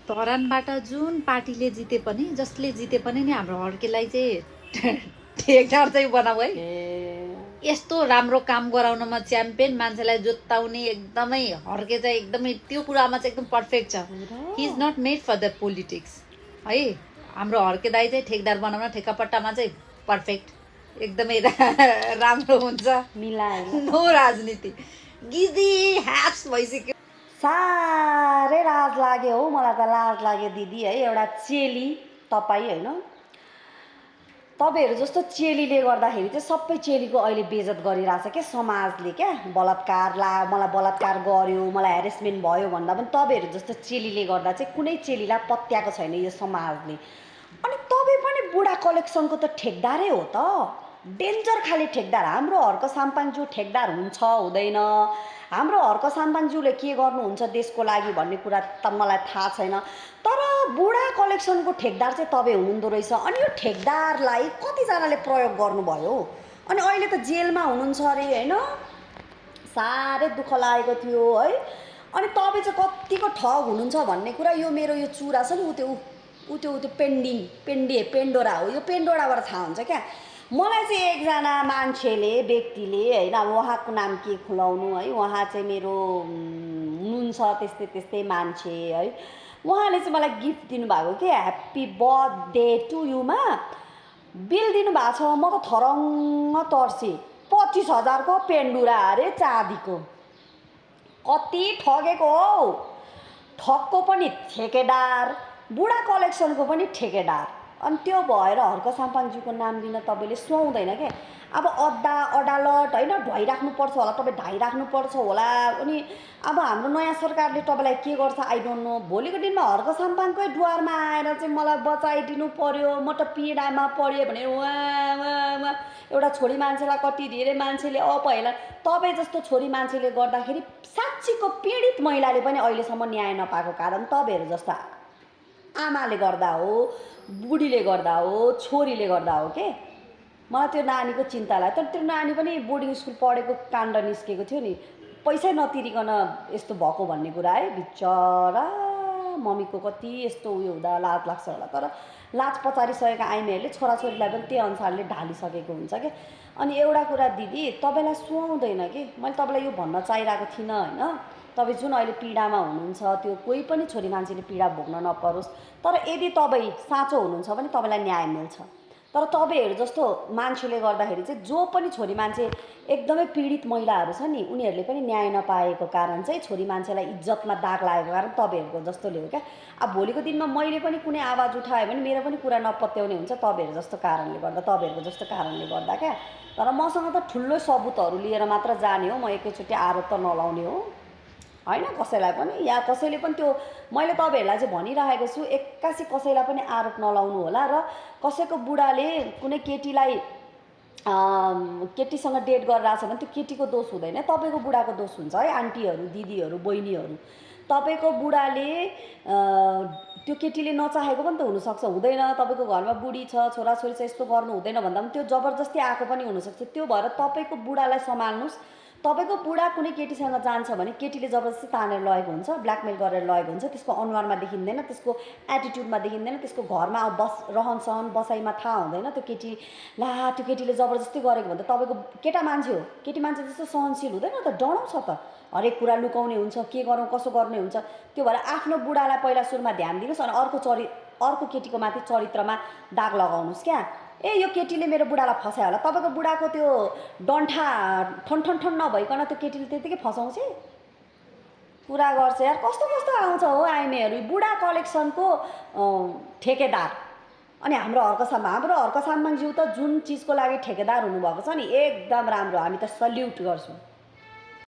धरानबाट जुन पार्टीले जिते पनि जसले जिते पनि नि हाम्रो हर्केलाई चाहिँ ठेकदार चाहिँ बनाऊ है। यस्तो राम्रो काम गराउनमा च्याम्पियन, मान्छेलाई जोत्ताउने एकदमै हर्के चाहिँ एकदमै त्यो कुरामा चाहिँ एकदम पर्फेक्ट छ। He is not made for the politics है। हाम्रो हर्के दाई चाहिँ ठेकदार बनाउन ठेक्कापट्टामा चाहिँ पर्फेक्ट एकदमै राम्रो हुन्छ। नो राजनीति गिजी ह्याप्स भइसक्यो। साह्रै लाज लाग्यो हौ, मलाई त लाज लाग्यो दिदी है। एउटा चेली तपाईँ होइन, तपाईँहरू जस्तो चेलीले गर्दाखेरि चाहिँ सबै चेलीको अहिले बेइज्जत गरिरहेछ क्या समाजले। क्या मलाई बलात्कार गर्यो, मलाई ह्यारेसमेन्ट भयो भन्दा पनि तपाईँहरू जस्तो चेलीले गर्दा चाहिँ कुनै चेलीलाई पत्याएको छैन यो समाजले। अनि तपाईँ पनि बुढा कलेक्सनको त ठेकदारै हो त, डेन्जर खाले ठेकदार। हाम्रो हर्क साम्पाङज्यू ठेकदार हुन्छ हुँदैन, हाम्रो हर्क साम्पाङज्यूले के गर्नुहुन्छ देशको लागि भन्ने कुरा त मलाई थाहा छैन, तर बुढा कलेक्सनको ठेकदार चाहिँ तपाईँ हुनुहुँदो रहेछ। अनि यो ठेकदारलाई कतिजनाले प्रयोग गर्नुभयो अनि अहिले त जेलमा हुनुहुन्छ अरे होइन। साह्रै दुःख लागेको थियो है। अनि तपाईँ चाहिँ कतिको ठग हुनुहुन्छ भन्ने कुरा यो मेरो यो चुरा छ नि ऊ त्यो पेन्डोरा हो, यो पेन्डोराबाट थाहा हुन्छ क्या। मलाई चाहिँ एकजना मान्छेले व्यक्तिले होइन, अब उहाँको नाम के खुलाउनु है, उहाँ चाहिँ मेरो हुनुहुन्छ त्यस्तै मान्छे है। उहाँले चाहिँ मलाई गिफ्ट दिनुभएको कि ह्याप्पी बर्थडे टु युमा बिल दिनुभएको छ। म त थरङ्ग तर्सेँ। 25,000को पेन्डुरा अरे चाँदीको। कति ठगेको हौ, ठगको पनि ठेकेदार, बुढा कलेक्सनको पनि ठेकेदार। अनि त्यो भएर हर्क साम्पाङज्यूको नाम लिन तपाईँले सुहाउँदैन क्या। अब अदालत होइन ढाइराख्नुपर्छ होला, तपाईँ ढाइराख्नुपर्छ होला। अनि अब हाम्रो नयाँ सरकारले तपाईँलाई के गर्छ आई डोन्ट नो। भोलिको दिनमा हर्क साम्पाङकै द्वारमा आएर चाहिँ मलाई बचाइदिनु पर्यो, म त पीडामा पऱ्यो भने उहाँ एउटा छोरी मान्छेलाई कति धेरै मान्छेले अपहेला। तपाईँ जस्तो छोरी मान्छेले गर्दाखेरि साँच्चीको पीडित महिलाले पनि अहिलेसम्म न्याय नपाएको कारण तपाईँहरू जस्ता आमाले गर्दा हो, बुढीले गर्दा हो, छोरीले गर्दा हो के। मलाई त्यो नानीको चिन्ता लाग्यो। तर त्यो नानी पनि बोर्डिङ स्कुल पढेको काण्ड निस्केको थियो नि, पैसै नतिरिकन यस्तो भएको भन्ने कुरा है। बिचरा मम्मीको कति यस्तो उयो हुँदा लाज लाग्छ होला, तर लाज पचारिसकेका आइमाईहरूले छोराछोरीलाई पनि त्यही अनुसारले ढालिसकेको हुन्छ क्या। अनि एउटा कुरा दिदी तपाईँलाई सुहाउँदैन कि, मैले तपाईँलाई यो भन्न चाहिरहेको थिइनँ होइन। तपाईँ जुन अहिले पीडामा हुनुहुन्छ त्यो कोही पनि छोरी मान्छेले पीडा भोग्न नपरोस्, तर यदि तपाईँ साँचो हुनुहुन्छ भने तपाईँलाई न्याय मिल्छ। तर तपाईँहरू जस्तो मान्छेले गर्दाखेरि चाहिँ जो पनि छोरी मान्छे एकदमै पीडित महिलाहरू छ नि उनीहरूले पनि न्याय नपाएको कारण चाहिँ छोरी मान्छेलाई इज्जतमा दाग लागेको कारण तपाईँहरूको जस्तोले हो क्या। अब भोलिको दिनमा मैले पनि कुनै आवाज उठाएँ भने मेरो पनि कुरा नपत्याउने हुन्छ तपाईँहरूको जस्तो कारणले गर्दा क्या। तर मसँग त ठुलो सबुतहरू लिएर मात्र जाने हो, म एकैचोटि आरोप त नलाउने हो होइन कसैलाई पनि। या कसैले पनि त्यो मैले तपाईँहरूलाई चाहिँ भनिरहेको छु, एक्कासी कसैलाई पनि आरोप नलाउनु होला। र कसैको बुढाले कुनै केटीलाई केटीसँग डेट गरिरहेछ भने त्यो केटीको दोष हुँदैन, तपाईँको बुढाको दोष हुन्छ है। आन्टीहरू, दिदीहरू, बहिनीहरू, तपाईँको बुढाले त्यो केटीले नचाहेको पनि त हुनसक्छ, हुँदैन। तपाईँको घरमा बुढी छ, छोराछोरी छ, यस्तो गर्नु हुँदैन भन्दा पनि त्यो जबरजस्ती आएको पनि हुनसक्छ। त्यो भएर तपाईँको बुढालाई सम्हाल्नुहोस्। तपाईँको बुढा कुनै केटीसँग जान्छ भने केटीले जबरजस्ती तानेर लगेको हुन्छ, ब्ल्याकमेल गरेर लगेको हुन्छ, त्यसको अनुहारमा देखिँदैन, त्यसको एटिट्युडमा देखिँदैन, त्यसको घरमा रहन सहन बसाइमा थाहा हुँदैन। त्यो केटीले जबरजस्ती गरेको भन्दा तपाईँको केटा मान्छे हो, केटी मान्छे जस्तो सहनशील हुँदैन त, डराउँछ त, हरेक कुरा लुकाउने हुन्छ, के गरौँ कसो गर्ने हुन्छ। त्यो भएर आफ्नो बुढालाई पहिला सुरुमा ध्यान दिनुहोस् अनि अर्को केटीको माथि चरित्रमा दाग लगाउनुहोस् क्या। यो केटीले मेरो बुढालाई फसायो होला, तपाईँको बुढाको त्यो डन्ठा ठन नभइकन त्यो केटीले त्यतिकै फसाउँछ कुरा गर्छ यार। कस्तो आउँछ हो आइमेहरू, बुढा कलेक्सनको ठेकेदार। अनि हाम्रो हर्क साम्पाङज्यू त जुन चिजको लागि ठेकेदार हुनुभएको छ नि एकदम राम्रो, हामी त सल्युट गर्छौँ।